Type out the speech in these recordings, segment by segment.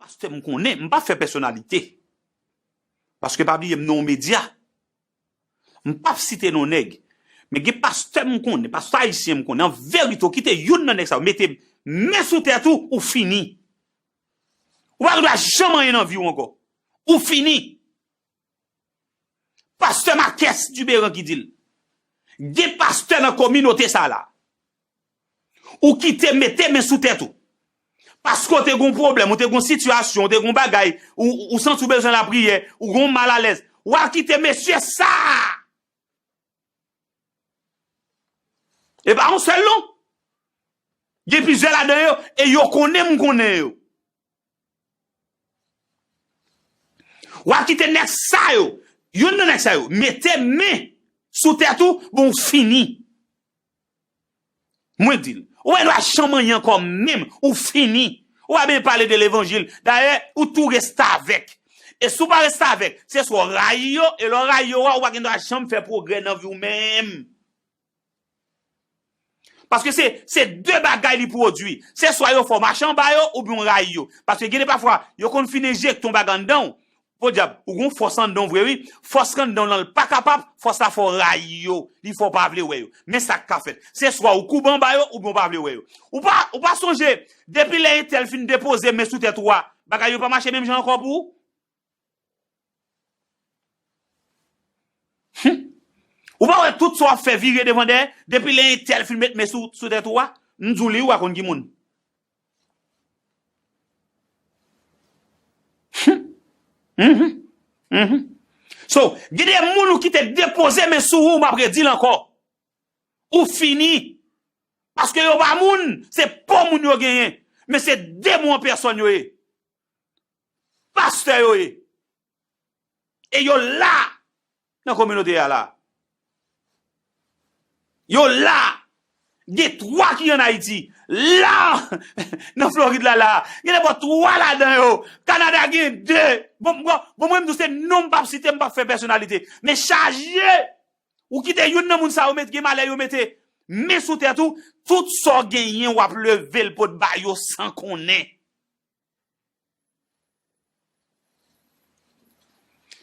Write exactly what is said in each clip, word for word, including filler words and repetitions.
pastè m konnen, m pa fè pèsonalite. Paske pa bliye m nan yon medya. M p ap site non nèg. Men gen pastè m konnen, pastè ayisyen m konnen, an verite, ou kite youn nan nèg sa yo mete men sou tèt ou, ou fini. Ou pa gen dwa janm anyen nan vi w ankò. Ou fini. Pastè Marques Duberan ki di l. Gen pastè nan kominote sa la. Ou kite mete men sou tèt ou. Paske w te gon pwoblèm, ou te gon sitiyasyon, ou te gon bagay, ou, ou santi w bezwen lapriyè, ou gon malalèz. W al kite mesye sa a. E pa yon sèl non. Gen plizyè ladan yo, e yo konnen m konnen yo. W a kite nèg sa yo, youn nan nèg sa yo, mete men sou tèt ou, bon, ou fini. Mwen di l, ou pa dwa janm anyen ankò menm, ou fini. Ou pa bezwen pale de levanjil. Dayè, ou tou restavèk. E si w pa restavèk, se swa w rayi yo, e lè w rayi yo a, ou pa gen dwa janm fè pwogrè nan vi w menm. Paske se, se de bagay li pwodui. Se swa yo fè w mache anba yo, oubyen w rayi yo. Paske gen de pafwa, yo konn fin enjekte yon bagay anndan w. Podyab, ou gon fòs anndan w vre wi. Fòs k anndan w lan, l pa kapab, fòs la fè w rayi yo. Li fè w pa vle wè yo. Men sa k ka fèt. Se swa ou koube anba yo, oubyen w pa vle wè yo. Ou pa, ou pa sonje, depi lè entèl fin depoze men sou tèt ou a, bagay yo pa mache menm jan ankò pou ou? Hmm. Ou pa wè tout sa w ap fè vire devan dèyè, depi lè entèl fin met men sou, sou tèt ou a, m di w li, ou pa konn ki moun. Hmm. Mhm. Mhm. So, gen de moun ou kite depoze men sou ou, m ap redi l ankò. Ou fini. Paske yo pa moun, se po moun yo genyen. Men se demon an pèsòn yo ye. Pastè yo ye. E yo la nan kominote a la. Yo la. Gen twa ki ann Ayiti. La, nan Florid la, la. Gen nenpòt twa ladan yo. Kanada gen de. Bon, bon, bon, mwen, m di w se non, m p ap site, m p ap fè pèsonalite. Men chaje. Ou kite youn nan moun sa yo met, gen malè yo mete men sou tèt ou, tout sa w genyen, w ap leve l pou w t ba yo san konnen.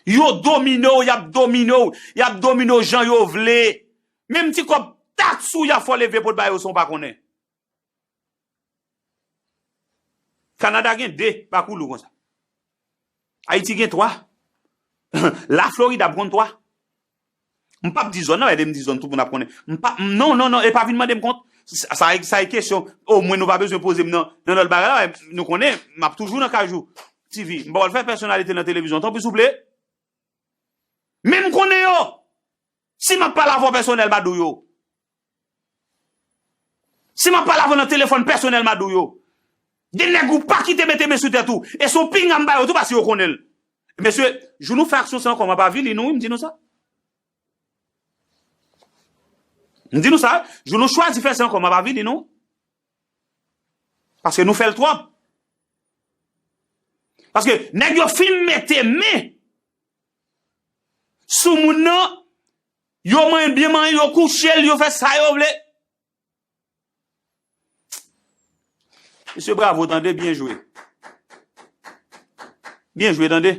Yo domine w, y ap domine w, y ap domine w jan yo vle. Menm ti kòb taksi w y ap fè w leve pou w t ba yo san w pa konnen. Kanada gen de, pa koulou konsa. Ayiti gen twa. La Florida ap konn twa. M p ap di zòn nan, paske m di zòn, tout moun ap konnen. M pa, m, non, non, non, e pa vin mande m kont. Sa, sa, sa e kesyon. Omwen nou pa bezwen poze m nan, nan lòt bagay la, nou konnen, m ap toujou nan Kajou T V. M pa pral fè pèsonalite nan televizyon, tanpri souple. Men m konnen yo. Si m ap pale avè w pèsonèl, m a di w yo. Si m ap pale avè w nan telefòn pèsonèl, m a di w yo. Gen nèg ou pa kite mete men sou tèt ou. E se yon pinga m ba yo tou paske yo konnen l. Mesye, jou nou fè aksyon sa ankò, m ap avili nou, wi, m di nou sa. M di nou sa, jou nou chwazi fè sa ankò, m ap avili nou. Paske nou fè l twòp. Paske nèg yo fin mete men sou moun nan, yo manyen byen manyen, yo kouche l, yo fè sa yo vle. Mesye, bravo, tande, byen jwe. Byen jwe, tande.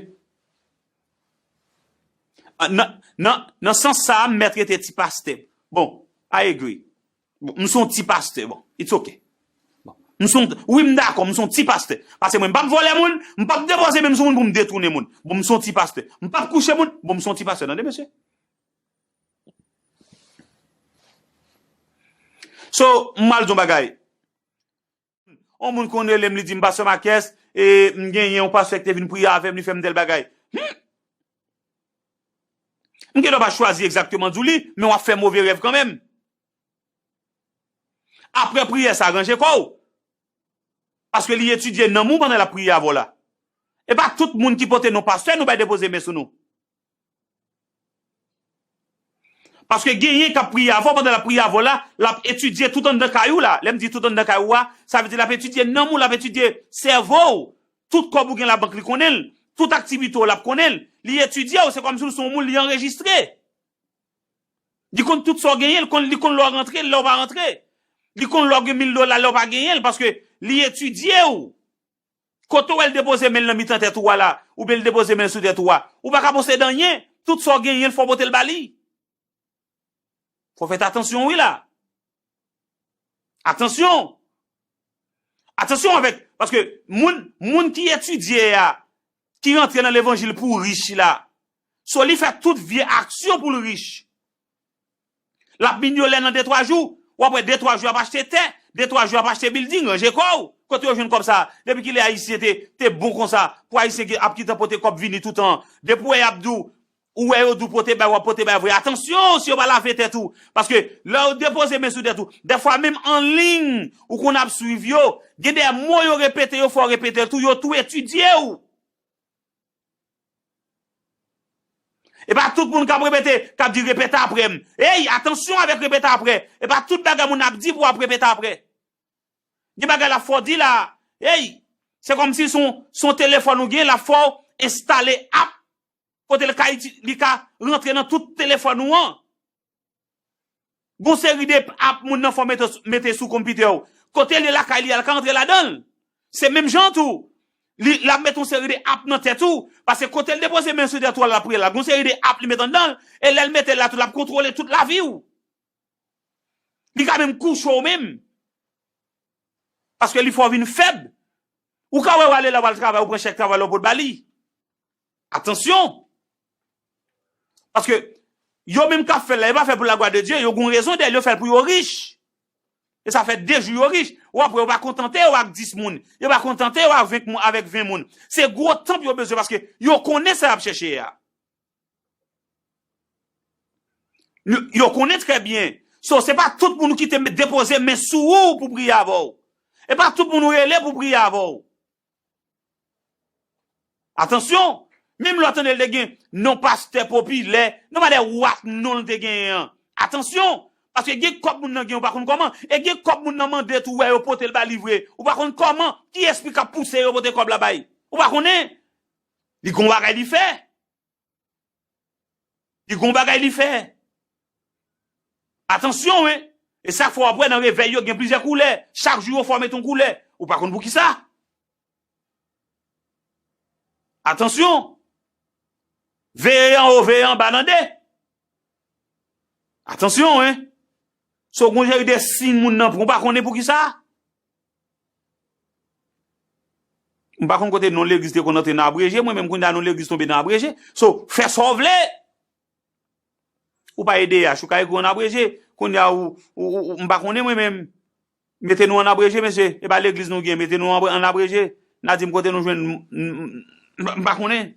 Ah, nan, nan, nan sans sa a, m mèt rete ti pastè. Bon, I agree. Bon, m se yon ti pastè, bon, it's ok. Bon, m se yon, wi, m dakò, m se yon ti pastè. Paske mwen, m p ap vòlè moun, m p ap depoze men m sou moun pou m detounen moun. Bon, m se yon ti pastè. M p ap kouche moun, bon, m se yon ti pastè, tande, mesye. So, m al di yon bagay. Yon moun konn rele m, li di m, "Pastè Marques, e, m genyen yon pastè ki te vin priye avè m, li fè m tèl bagay." Hmm? M gen dwa pa chwazi egzakteman di w li, men w ap fè move rèv kanmenm. Apre priyè sa, ranje kò w. Paske li etidye nanm ou pandan l ap priye avè w la. E pa tout moun ki pote non pastè nou bay depoze men sou nou. Paske genyen k ap priye avè w, pandan l ap priye avè w la, l ap etidye tout anndan kay ou la. Lè m di tout anndan kay ou a, sa vle di l ap etidye nanm ou, l ap etidye sèvo w. Tout kòb ou gen labank, li konnen l. Tout aktivite w, l ap konnen l. Li etidye w, se kòmsi w se yon moun, li anrejistre. Li konn tout sa w genyen, li konn, li konn lè w rantre l, lè w pa rantre. Li konn lè w gen mil dola, lè w pa genyen l, paske li etidye w. Kote w wè l depoze men l nan mitan tèt ou a la, oubyen l depoze men l sou tèt ou a, ou pa ka posede anyen. Tout sa w genyen, l fò w pote l ba li. Fò w fè atansyon, wi, la. Atansyon. Atansyon avèk, paske moun, moun ki etidye a, ki rantre nan levanjil pou rich la, so li fè tout vye aksyon pou l rich. L ap milyonè nan de twa jou, w ap wè de twa jou ap achte tè, de twa jou ap achte bilding, ranje kò w. Kote yo jwenn kòb sa a? Depi kilè Ayisyen te, te bon konsa, pou Ayisyen ki ap gentan pote kòb vini toutan? Depi w wè y ap di w, ou wè yo di w pote bay, w ap pote bay vre. Atansyon, si yo pa lave tèt ou. Paske lè yo depoze men sou tèt ou, dèfwa menm an liy, ou konn ap swiv yo, gen de mo yo repete, yo fè w repete l tou, yo tou etidye w. E pa tout moun k ap repete, k ap di repete apre m. Ey, atansyon avèk repete apre. E pa tout bagay moun ap di pou w ap repete apre. Gen bagay l ap fè w di la, ey, se kòmsi se yon, se yon telefòn ou gen, l ap fè w enstale app kote l ka iti-, li ka rantre nan tout telefòn ou an. Gon seri de app moun nan fò mete, mete sou konpitè w. Kote l ye lakay li a, l ka antre ladan l. Se menm jan tou. Li, l ap mete yon seri de app nan tèt ou. Paske kote l depoze men sou tèt ou a, l ap rele la. Gon seri de app li mete anndan l. E lè l mete l la tou, l ap kontwole tout lavi w. Li ka menm kouche w menm. Paske li fè w vin fèb. Ou ka wè w ale la, w al travay, ou pran chèk travay la, ou pot ba li. Atansyon! Paske yo menm k ap fè l la, yo pa fè l pou la gloire de Dieu, yo gon rezon dèyè l, yo fè l pou yo rich. E sa fè de jou yo rich. Ou ap wè yo pa kontante yo ak dis moun. Yo pa kontante yo ak ven moun, avèk ven moun. Se gwo tanp yo bezwen paske yo konnen sa y ap chèche a. Yo, yo konnen trè byen. So, se pa tout moun ou kite depoze men sou ou pou priye avè w. E pa tout moun ou rele pou priye avè w. Atansyon! Menm lè w tande l te gen non pastè popilè, non pa de what non l te genyen an. Atansyon! Paske gen kòb moun nan gen, ou pa konn kòman. E gen kòb moun nan mande tou, wè yo pote l ba li vre. Ou pa konn kòman, kiyès ki ka pouse yo pote kòb la bay. Ou pa konnen. Li gon bagay li fè. Li gon bagay li fè. Atansyon, wi. E sa k fè w ap wè nan revèy yo gen plizyè koulè. Chak jou yo fè w mete yon koulè. Ou pa konn poukisa. Atansyon. Veye anwo, veye anba nan de. Atansyon, wi. So, gon seri de siy moun nan pran, ou pa konnen poukisa. M pa konn kote non legliz te konn antre nan abreje, mwen menm kounye a non legliz tonbe nan abreje. So, fè sa w vle. Ou pa E D H, ou ka ekri an abreje. Kounye a ou, ou, ou, ou, m pa konnen mwen menm. Mete nou an abreje, mesye. E pa legliz nou gen, mete nou an, an abreje. N a di m kote nou jwenn, m, m, m, m pa konnen.